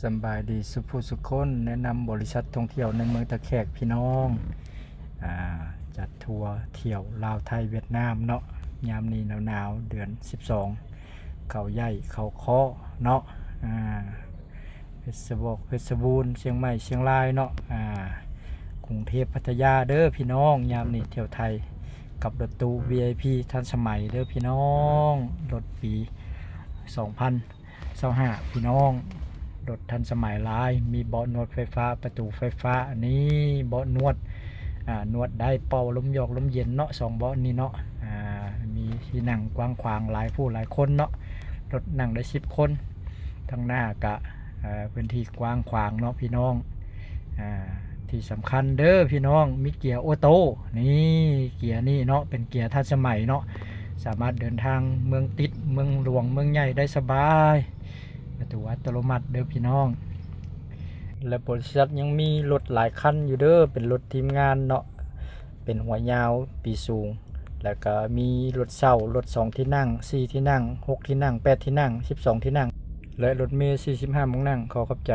ສຳບາຍດີສຸຜູ້ສຸຄົນ, ແນະນຳບໍລິສັດທ່ອງທ່ຽວໃນເມືອງທ່າແຂກພີ່ນ້ອງ ອາ ຈັດທົວທ່ຽວລາວໄທຫວຽດນາມເນາະ. ຍາມນີ້ໜາວໆ ເດືອນສິບສອງ ເຂົ້າໃຫຍ່ເຂົ້າເຄາະເນາະ ອາ ເພັດສະບອກ ເພັດສະບູນ ຊຽງໃໝ່ ຊຽງລາຍເນາະ ອາ ກຸງເທບ ພັດທະຍາເດີພີ່ນ້ອງ. ຍາມນີ້ທ່ຽວໄທກັບລົດຕູ້ ວີໄອພີ ທັນສະໄໝເດີພີ່ນ້ອງ, ລົດປີສອງພັນຊາວຫ້າພີ່ນ້ອງ. ລົດທັນສະໄໝຫຼາຍ, ມີເບາະນວດໄຟຟ້າ ປະຕູໄຟຟ້າ ນີ້ເບາະນວດ ອາ ນວດໄດ້ ເປົ່າລົມຢອກລົມເຢັນເນາະ ສອງເບາະນີ້ເນາະ ອາ ມີທີ່ນັ່ງກວ້າງຂວາງ ຫຼາຍຜູ້ຫຼາຍຄົນເນາະ, ລົດນັ່ງໄດ້ສິບຄົນ. ທາງໜ້າກະ ເອີ ພື້ນທີ່ກວ້າງຂວາງເນາະພີ່ນ້ອງ. ອາ ທີ່ສຳຄັນເດີພີ່ນ້ອງ ມີເກຍໂອໂຕ້ ນີ້ເກຍນີ້ເນາະ ເປັນເກຍທັນສະໄໝເນາະ, ສາມາດເດີນທາງເມືອງຕິດ ເມືອງຫຼວງ ເມືອງໃຫຍ່ໄດ້ສະບາຍ, ປະຕູອັດຕະໂນມັດເດີພີ່ນ້ອງ. ແລະ ບໍລິສັດຍັງມີລົດຫຼາຍຄັນຢູ່ເດີ, ເປັນລົດທີມງານເນາະ ເປັນຫົວຍາວປີສູງ, ແລ້ວກະມີລົດເຊົ່າ ລົດສອງທີ່ນັ່ງ ສີ່ທີ່ນັ່ງ ຫົກທີ່ນັ່ງ ແປດທີ່ນັ່ງ ສິບສອງທີ່ນັ່ງ ແລະ ລົດເມສີ່ສິບຫ້າໂມງນັ່ງ. ຂໍຂອບໃຈ.